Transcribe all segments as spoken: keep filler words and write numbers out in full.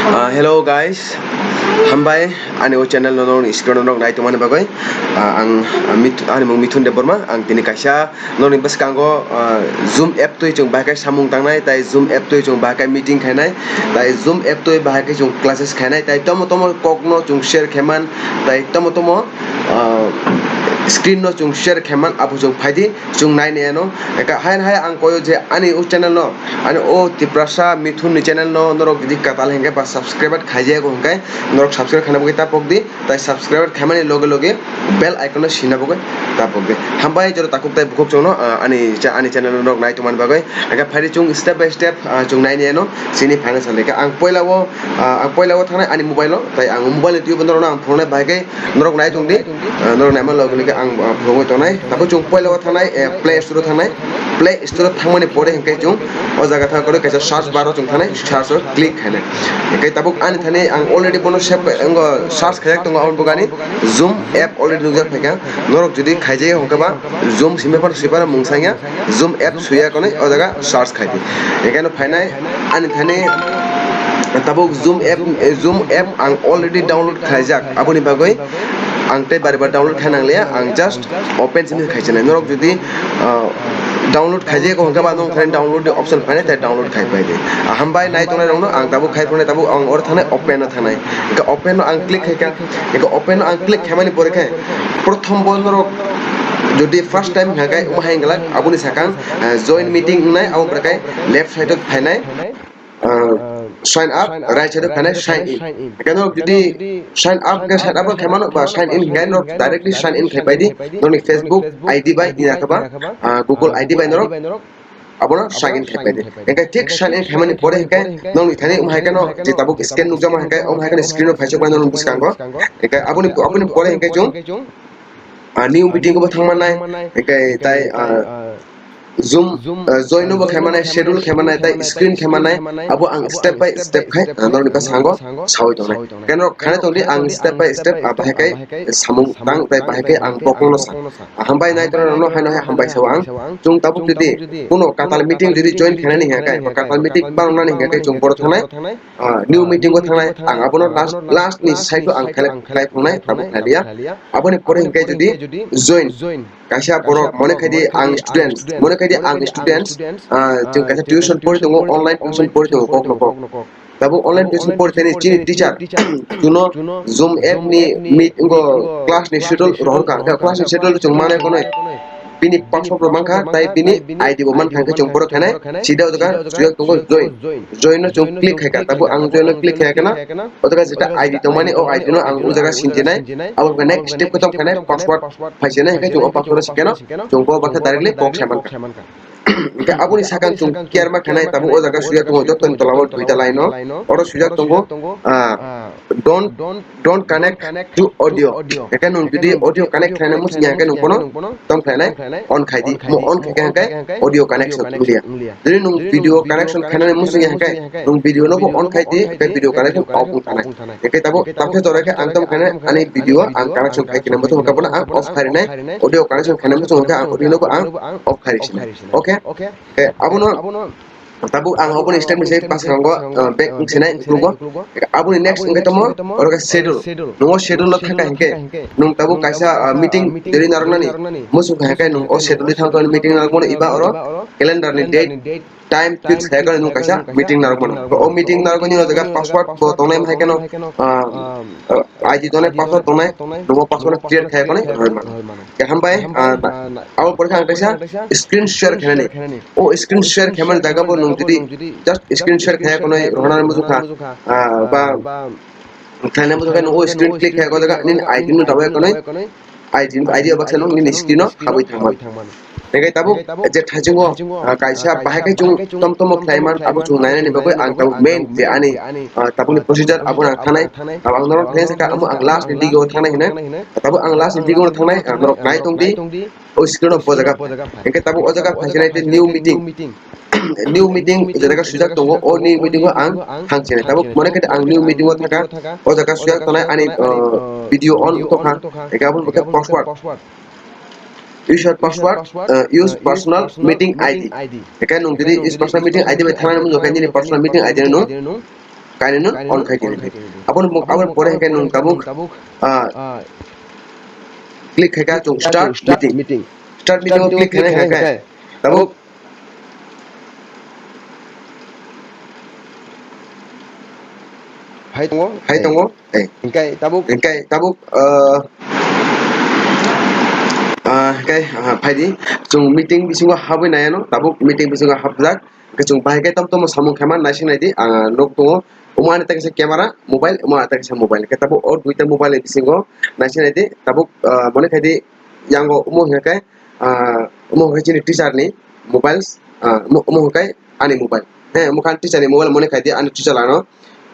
Ah, hello guys, hambai ani o channel no nong screen no nai tongmani bagwi. Ah, ang, ah, Mit-, ani mung Mithun Debbarma, ang tini kaisa noni bwskango, ah, Zoom app twi chwng bahai khe samung tangnai, tai Zoom app twi chwng bahai khe meeting khainai, tai Zoom app twi bahai khe chwng classes khainai, tai tomo tomo kok no chwng share kheman, tai tomo tomo, ah, screen no chwng share kheman, abo chwng phaidi. Chwng nai nai ano. Eka hayan hai ang koyo je ani o channel no, ani o Tiprasa Mithun ni channel no norok jodi katal hingke ba subscribe khaijak hingke norok subscribe khaina bagwi tapok di, tai subscribe khaimani loge loge bell icon no sina bagwi tapok di. Hambai jora takhuk tai bukhuk chwngno, ah, ani cha-, ani channel no norok nai tongmani bagwi. Eka phaidi chwng step by step, ah, chwng nai nai ano chini financial leka. Ang poila o, ah, ang poila o thangnai ani mobile o, tai ang mobile ni twi bo norok no ang phone nai bahai khe norok nai tong di, ah, norok naima loge loge ang, ah, phone tongnai. Tabuk chwng poila o thangnai, eh, Play Store o thangnai. Play Store o thangmani pore hingke chwng o jaga thang kore kaisa search bar o chwng thangnai, search o click khainai. Hingke tabuk ani thani ang already bono save, wngkha, search khaijak tongo, aboni bwkhani Zoom app already nukjak phaikha. Norok jodi khaijak hingke ba Zoom simi phano swi phano mung sangya, Zoom app swiya konwi o jaga search khaidi. Hingke no phainai ani thani tabuk Zoom app, Zoom app ang already download khaijak, aboni bagwi ang tei bari bar download khai nangliya, ang just open simi khai chinai. Norok jodi, ah, download khaijak hingke ba nong khai download ni option phainai, tei download khai pai di. Hambai nai tongnai rokno ang tabuk khai phunai, tabuk ang oro thangnai, open o thangnai. Hingke open o ang click khaikha, hingke open o ang click khaimani pore khe prothom bo norok jodi first time hingke omo hai wngkha, aboni sakang, ah, join meeting wngnai, abo pore khe left side o phainai. Ah, sign up, right side o khainai sign in. Hingke norok jodi sign up hingke sign up o khaimano ba sign in hingke norok directly sign in khai pai di. Norokni Facebook I D bai, ya khe ba, ah, Google I D bai norok abono sign in khai pai di. Hingke thik sign in khaimani pore hingke norokni thani omo hai kheno je tabuk scan nukjakma hingke omo hai kheno screen o phaisok bai norok bwskango. Hingke aboni, aboni pore hingke chwng, ah, new meeting o bo thangmannai, hingke tai, ah, Zoom, ah, join no bo khaimanai, schedule khaimanai, tai screen khaimanai, abo ang step by step khai, ah, norokni bwskango sawi tongnai. Khe norok khanai tongdi, ang step by step, ah, bahai khai samung tang, tai bahai khai ang bokongno sa. Ah, hambai nai tongna rokno haino hai hambai sao ang. Chwng tabuk jodi kuno katal meeting jodi join khainani hingkhe, ba katal meeting bangnani hingkhe chwng boro thangnai, ah, new meeting o thangnai, ang abono last, last ni side o ang khlai, khlai phungnai, tabuk khlai liya. Aboni pore hingkhe jodi join, kaisa borok mone khai di ang students, mone khai di ang students, ah, chwng kaisa tuition pori tongo, online tuition pori tongo, kok no kok. Tabuk online tuition pori thani chini teacher, chuno Zoom app ni meet, ngo class ni schedule rohor kha, class ni schedule chwng manai kono. Bini password bo mankha, tai bini I D bo mankha, hingkhe chwng borok khainai, sida o jaga sujak tongo join. Join no chwng click khaikha, tabuk ang join no click khaikha na, o jaga jeta I D tongmani, o I D no ang o jaga sintinai, abo khe next step khe tong khainai, password phaisinai, hingkhe chwng o password o sikeno, chwng bo bakhe directly kok sai mankha. Hingkhe aboni sakang chwng kiar ma khainai, tabuk o jaga sujak tongo, jotoni tola o duita line no, oro sujak tongo, ah, don't, don't connect to audio. Hingkhe nwng jodi audio connect khlaina muchung ya hingkhe nwng bono tong khlainai on khai di. Mo on khai khe hingkhe audio connection wngya. Jodi nwng video connection khlainani muchung ya hingkhe nwng video no bo on khai di, hingkhe video connection off wng thanai. Hingkhe tabuk tamkhe jora khe ang tong khlainai ani video ang connection khai khe muchung hingkhe bono ang off khai rinai, audio connection khlaina muchung hingkhe ang audio no bo ang off khai rinai. Okay? Eh, abono tabuk ang oboni step ni se bwskango, uh, back wngsinai phunukgo. Aboni next wngkhe tamo, oro khe schedule. Nungo schedule no thangkha hinkhe, nung tabuk kaisa, uh, meeting twi narwknani muchung kha hinkhe nung o schedule ni thangkhe meeting narwkmano, eba oro calendar ni date, time fix khaikhe nung kaisa meeting narwkmano. O meeting narwkmani o jaga password bo tongnai hai kheno, uh, uh, I D tongnai, password tongnai, nungo password no create khai phano rwmano. Khe hambai, ah, abo pore khe ang kaisa screen share khainani. O screen share khaimani jaga bo nwng jodi just screen share khaiya khwnwi rwna muchung kha, ah, ba khlaina muchung kha, nwng o screen click khaiya o jaga nini I D no dabai khwnwi, I D, I D o baksa nwng nini screen o habwi thangmani. Hingkhe tabuk je thaichungo, ah, kaisa bahai khe chwng tom tomo khlaiman abo chwng nainani bagwi ang tabuk main je ani, ah, tabukni procedure abo ang thanai, abo ang norok khlai sakha, amo ang last ni dige o thanai hinwi. Tabuk ang last ni dige o thangnai, ang norok nai tong di. O screen o bo jaga phai. Hingkhe tabuk o jaga phai sinai tei new meeting. New meeting je jaga swijak tongo, o new meeting o ang thang sinai. Tabuk mone khe ang new meeting o thangkha, o jaga swijak tongnai ani, uh, video on wngtokha. Hingkhe aboni bwkhe password. Use your password, uh, use personal meeting I D. Hingkhe nwng jodi use personal meeting I D bai thangna nini personal meeting I D no Kainwi no on khai tini. Aboni, aboni pore hwnkhe nwng tabuk, ah, click khaikha chwng start meeting. Start meeting o click khainai hwnkhe tabuk hai tongo. Hai tongo. Eh. Hingkai tabuk. Hingkai tabuk, ah, ah, hingkai, ah, phaidi. Chwng meeting bisingo habwi nai ano. Tabuk meeting bisingo hapjak. Hingke chwng bahai khe tamo tamo samung khaima naising nai di, ah, nok tongo. Omo ani ta kaisa camera, mobile, omo ani ta kaisa mobile. Hingke tabuk o duita mobile ni bisingo naising nai di, tabuk, ah, mone khai di, yango omo hingke, ah, omo hingke chini teacher ni mobile, ah, omo, omo hingke ani mobile. He, omo khe ani teacher ni mobile mone khai di, ani teacher ano,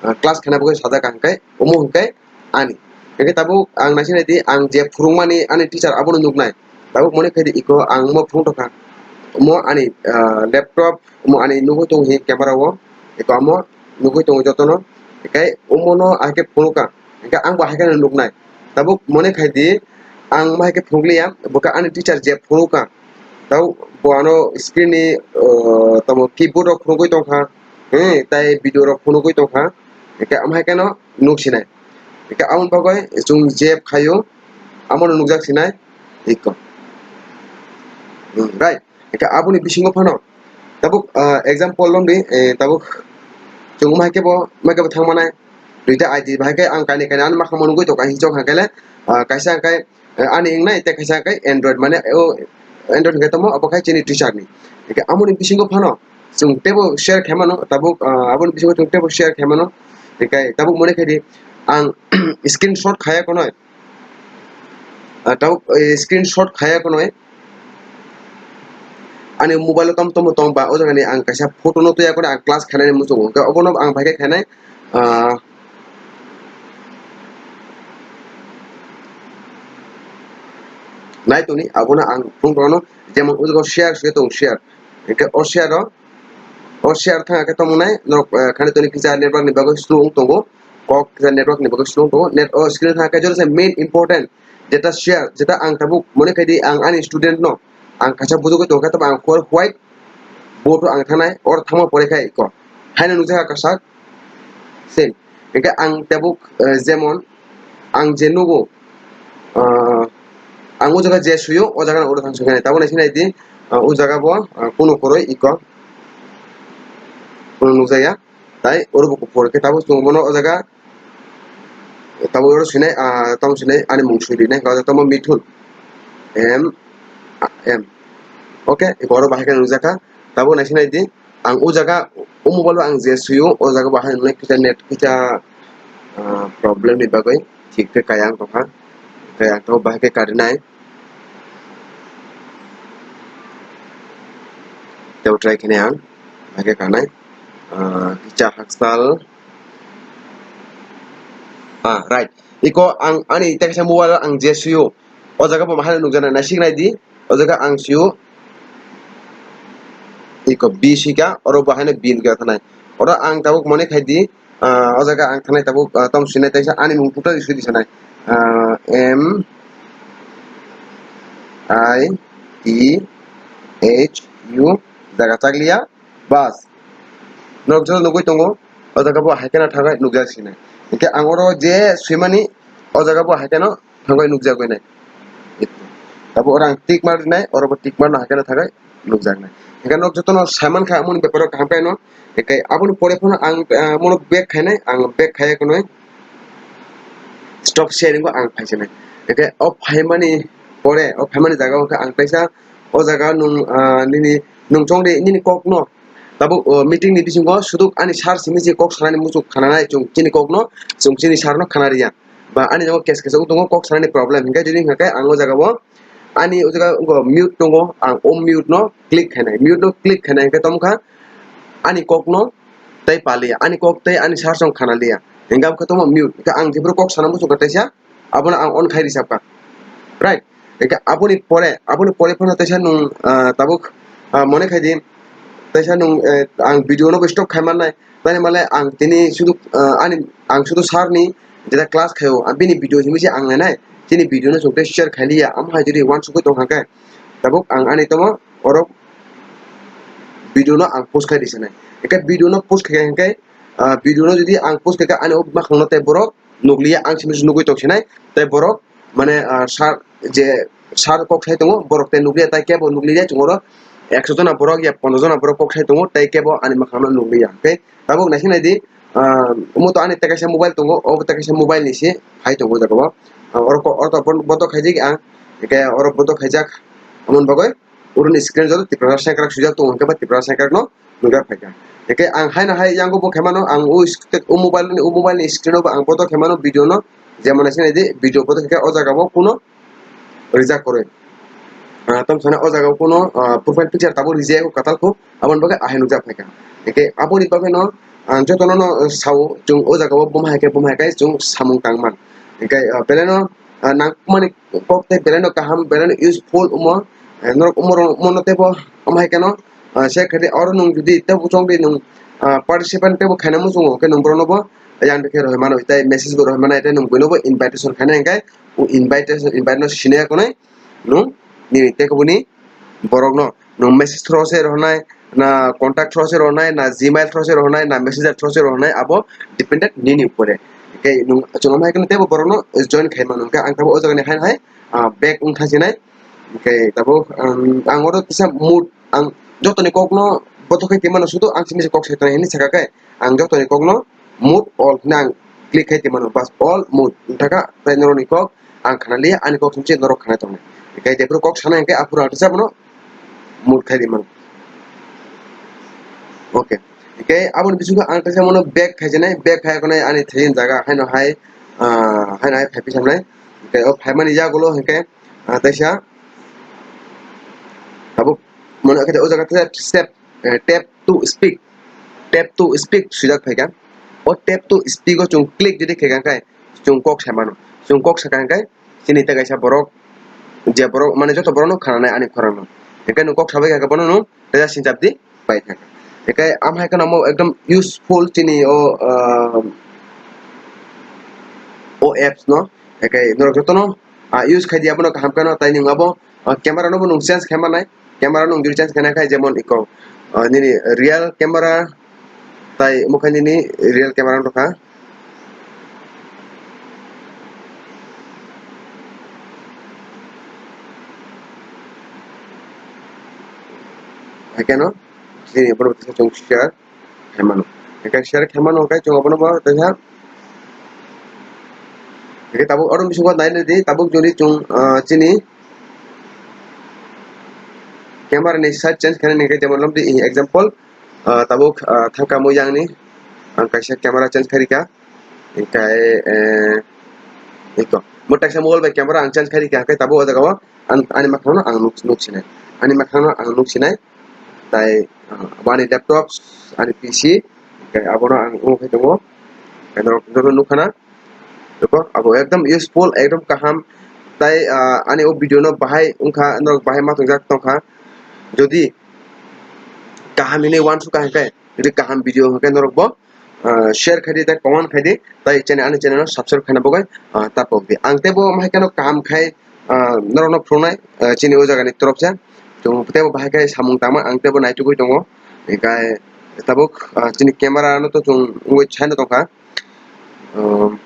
ah, class khaina bagwi sajak ang hingke, omo hingke ani. Hingke tabuk ang naising nai di, ang je phwrwngmani ani teacher abono nuknai. Tabuk mone khai di iko ang omo phwrwng tongkha. Omo ani, ah, laptop, omo ani nugwi tongo hi camera o. Iko omo nugwi tongo jotono. Hingke omono ahai khe phunukha. Hingke ang bo ahai kheno nuknai. Tabuk mone khai di, ang omo hai khe phunukliya, bo khe ani teacher je phunukha. Tabuk bo ano screen ni, ah, tamo keyboard rok phunugwi tongkha. Hmm, tai video rok phunugwi tongkha. Hingke omo hai kheno nuksinai. Hingke aboni bagwi chwng je phaio, abono nukjak sinai iko. Hmm, right. Hingke aboni bisingo phano tabuk, ah, example lom di, eh, tabuk chwng mai khe bo, mai khe bo thang manai. Duita I D bahai khe ang kainwi kainwi ano makhang mo nugwi tongkha hinwi chok hangkhe le, ah, kaisa hangkhe, eh, ani wngnai tei kaisa hangkhe Android mane o Android hingkhe tamo abo khai chini teacher ni. Hingke amoni bisingo phano chwng teibo share khaimano tabuk, ah, aboni bisingo chwng teibo share khaimano. Hingke tabuk mone khai di ang screenshot khaya kono. Ah, tabuk, eh, screenshot khaya kono. Ani mobile o tamo tamo tong ba o jaga ni ang kaisa photo no tuya kono ang class khainani muchungo. Hingke obono ang bahai khe khainai, ah, nai toni abono ang phone kono jemon o jaga share se tong share. Hingke o share o, o share thang khe tamo nai norok, eh, khani toni kisa network ni bagwi slow wng tongo. Kok kisa network ni bagwi slow wng tongo. Net o screen thang khe jora se main important jeta share, jeta ang tabuk mone khai di ang ani student no ang kaisa bujugwi tongkha, tamo ang kor white board o ang thanai, or thangma pore khai ko. Haino nukjakha kasak, same. Hingke ang tabuk, eh, jemon ang je nugo, ah, ang o jaga je suyo, o jaga oro thang sukha nai. Tabuk nai sinai di, ah, o jaga bo, ah, kuno koroi iko. Kuno nukjaya. Tai oro bo kuphur khe tabuk chwng bono o jaga Tabuk oro sinai, ah, tamo sinai, ani mung sui rinai, hingke tamo Mithun. M, M. Okay, eko oro bahai khe nukjakha. Tabuk naisinai di, ang o jaga, o mobile o ang je suyo, o jaga bahai nungnai kisa net kisa, ah, problem ni bagwi thik khe kaya wng tongkha. Kaya wng tongkha bahai khe karinai. Tei try khe nai ang, bahai khe kanai. Ah, kisa hakchal. Ah, right. Iko ang ani teksa mobile ang je suyo. O jaga bo mahai nukjana naisik nai di. O jaga ang suyo. Iko B sika, oro bo haino B nukya thanai. Oro ang tabuk mone khai di. Ah, o jaga ang thanai tabuk, ah, tom sinai teksa ani mung puta di sudi sanai. Ah, M I T H U jaga chakliya. Bas. Norok joto nugwi tongo, o jaga bo hai kheno thangwi nukjak sinai. Hinkhe ang oro je swimani, o jaga bo hai kheno thangwi nukjagwi nai. Abo oro ang tick mark rinai, oro bo tick mark no hai kheno thangwi nukjaknai. Hinkhe norok jotono saimankha amoni beparo kaham khe no. Hinkhe aboni pore phano ang, ah, mono back khainai, ang back khaiya khwnwi stop sharing o ang phaisinai. Hinkhe o phaimani pore, o phaimani jaga o khe ang kaisa o jaga nwng, ah, nini nwng chongri nini kokno tabuk, oh, meeting ni bisingo suduk ani sir simi je kok sanani muchuk khananai chwng chini kokno, chwng chini sir no khana riya. Ba ani jaga case kesa tongo kok sanani problem. Hinkhe jodi hinkhe ang o jaga o ani o jaga mute tongo, ang o mute no click khainai. Mute no click khainai hinkhe tongkha ani kokno tei paliya. Ani kok tei ani sir song khana liya. Hinkhe abokhe tongma mute. Hinkhe ang jephuru kok sana muchukha teisa, abono ang on khai risapkha. Right? Hinkhe aboni pore, aboni pore phano teisa nwng, ah, tabuk, ah, mone khai di, teisa nwng, eh, ang video no bo stop khai mannai. Tani male ang tini sudu, ah, ani, ang sudu sir ni jeta class khaio, ah, bini video himwi se ang nainai. Chini video no chwng tei share khai liya, amo hai jodi uansukwi tong kha khe. Tabuk ang ani tomo oro video no ang post khai risanai. Hinkhe video no post khai hinkhe, ah, video no jodi ang post khe ani o makhang no tei borok nukliya, ang simi se nugwi tong sinai, tei borok mane, ah, sir je sir kok sai tongo, borok tei nukliya, tai kebo nukliya, chwng oro ekso jona borok ya pondro jona borok kok sai tongo, tei kebo ani makhang no nukliya. Hwnkhe tabuk naising nai di, ah, omo to ani tei kaisa mobile tongo, obo tei kaisa mobile ni se hai tongo jaga o. Ah, oro ko-, oro to bon-, bondo khaijak ang, hwnkhe oro bondo khaijak, amoni bagwi oro ni screen joto Tiprasa sengkrak swijak tongo, hwnkhe ba Tiprasa sengkrak no nukjak phaikha. Hwnkhe ang haino hai yango bo khaimano, ang o sc-, o mobile ni, o mobile ni screen o bo ang bondo khaimano video no, jemon naising nai di, video bondo khe o jaga o kuno rijak kwrwi. Ah, tamo sanai o jaga o kuno, ah, profile picture tabuk rijak kwtal kho, aboni bagwi ahai nukjak phaikha. Hwnkhe aboni bagwi no ang jotono no sao, chwng o jaga o buma hai khe, buma hai khe chwng samung tangman. Hwnkhe, ah, belai no, ah, nangkukmani kok tei belai no kaham, belai no useful omo, eh, norok omo rok, omo no teibo omo hai kheno, ah, share khaidi, oro nwng jodi teibo chongdi nwng, ah, participant teibo khaina muchungo, hwnkhe nwng borok no bo yang khe rohoi mano, tei message bo rohoi mano, tei nwng buino bo invitation khaina hwnkhe, o invitation, invite no sinai ya konai nwng nini tei kubuni borok no nwng message through se rohonai, na contact through se rohonai, na Gmail through se rohonai, na messenger through se rohonai, abo dependent nini upore. Hwnkhe nwng chwng omo hai kheno teibo borok no join khai mano, hwnkhe ang tabuk o jaga ni hai hai, ah, back wng thang sinai. Hwnkhe tabuk, um, ang oro kisa mood, ang jotoni kok no bothok khai tongmano, sudu ang simi se kok sai tongnai hinwi sakha khe, ang jotoni kok no mute all hinwi ang click khai tongmano, bas all mute wngthaka, tei norokni kok ang khna liya, ani kok simi se norok khna tongnai. Hwnkhe jephuru kok sanai hwnkhe aphuru ang teisa bono mute khai rimano. Okay. Hwnkhe aboni bisingo ang teisa bono back khai janai, back khai konai ani thaisin jaga haino hai, ah, haino hai phai phi samnai. Hwnkhe o phaimani yagulo hwnkhe, ah, teisa tabuk mone khe o jaga teisa step, eh, tap to speak, tap to speak swijak phaikha. O tap to speak o chwng click jodi khaikha khe chwng kok sai mano. Chwng kok sakha khe chini tei kaisa borok, je borok mane joto borok no khnanai ani khorang no. Hwnkhe nwng kok sabai kha khe bono nwng teisa sinchap di pai thang. Hwnkhe am hai kheno omo ekdom useful chini o, ah, o apps no. Hwnkhe norok joto no, ah, use khai di abono kaham kheno, tai nwng abo, ah, camera no bo nwng change khai manai. Camera no nwng jodi change khaina khai jemon iko, ah, nini real camera tai omo khai nini real camera wngkha. Hai kheno chini borok share khaimano. Hwnkhe share khaimano hwnkhe chwng abono bo tei ha. Hwnkhe tabuk oro bisingo nai nai di, tabuk jodi chwng, ah, chini camera ni side change khainani hwnkhe jemon lom di example, ah, tabuk, ah, thangkha mo yang ni ang kaisa camera change khairikha. Hwnkhe, eh, iko. Mo teksa mobile bai camera ang change khairikha, hwnkhe tabuk o jaga o ang, ani makhang no ang nuk, nuk sinai. Ani makhang no ang nuk sinai. Tai, ah, abo ani laptop, ani P C, hwnkhe abono ang nuk khai tongo. Hwnkhe norok joto nukha na. Iko, abo ekdom useful, ekdom kaham. Tai, ah, ani o video no bahai wngkha, norok bahai ma tongjak tongkha. Jodi kaham hinwi uansukha hwnkhe, jodi kaham video hwnkhe norok bo, ah, share khai di, tei comment khai di, tei channel, ani channel no subscribe khaina bagwi, ah, ta pok di. Ang teibo omo hai kheno kaham khai, ah, norok no phunuknai, ah, chini o jaga ni torof se. Chwng teibo bahai khai samung tangma ang teibo naitugwi tongo. Hwnkhe tabuk, ah, chini camera no to chwng wngwi saino tongkha. Um,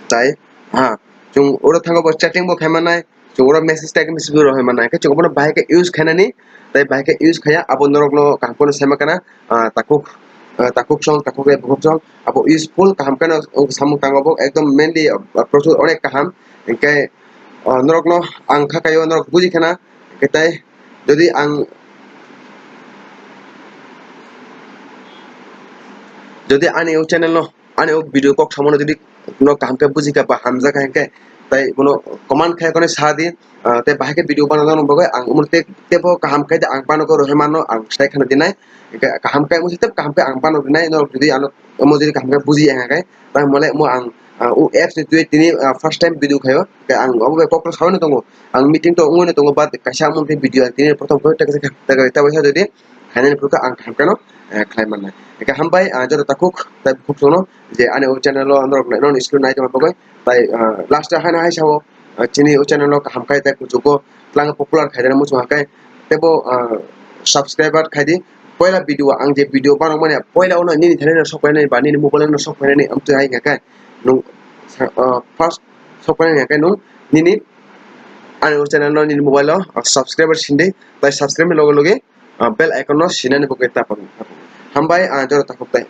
tai, ha, chwng oro thango bo chatting bo khai manai, chwng oro message type message bo rohoi manai, khe chwng bono bahai khe use khainani, tai bahai khe use khaiya, abo norok no kaham kheno sai ma kana, ah, takhuk, ah, takhuk song, takhuk ya bukhuk song, abo useful kaham kheno samung tango bo, ekdom mainly, ah, prochur onek kaham, hwnkhe, ah, norok no ang kha kaio norok buji khana, hwnkhe tai, Jodi ang, jodi ani o channel no, ani o video kok samano jodi no kaham khe buji kha ba hamjak kha hwnkhe, tai bono comment khai kheno sa di, ah, tei bahai khe video banana no bagwi ang umor tei, teibo kaham khai de ang pano khe rohima no ang sai khana dinai, hwnkhe kaham khai musi tei kaham khai ang pano dinai, no jodi ano omo jodi kaham khai buji ya hwnkhe, tai mole mo ang, ah, o apps ni twi tini, ah, first time video khaio, tei ang obo bai kok saui no tongo, ang meeting to wngwi no tongo, but kaisa omo tei video ang tini prothom khe tei kaisa khe, tei kaisa jodi khainani phuru khe ang kaham kheno, eh, khlai mannai. Hwnkhe hambai, ah, joto takhuk, tai bukhuk songno je ani o channel o norok nai, norok screen nai tongma bagwi, tai, ah, last o haino hai sao, ah, chini o channel o kaham khai tai kuchugo twlang popular khaidana muchung hakai, teibo, ah, subscriber khaidi, poila video, ang je video banang mani poila ono nini thani no sok painani ba nini mobile no sok painani amtwi hai hingkha khe nwng sa-, ah, first sok painani hingkha khe nwng nini ani o channel no nini mobile o, ah, subscriber sindi, tai subscribe ni loge loge, ah, bell icon no sinani bo khe tapang. Hambai, ah, jora takhuk tai.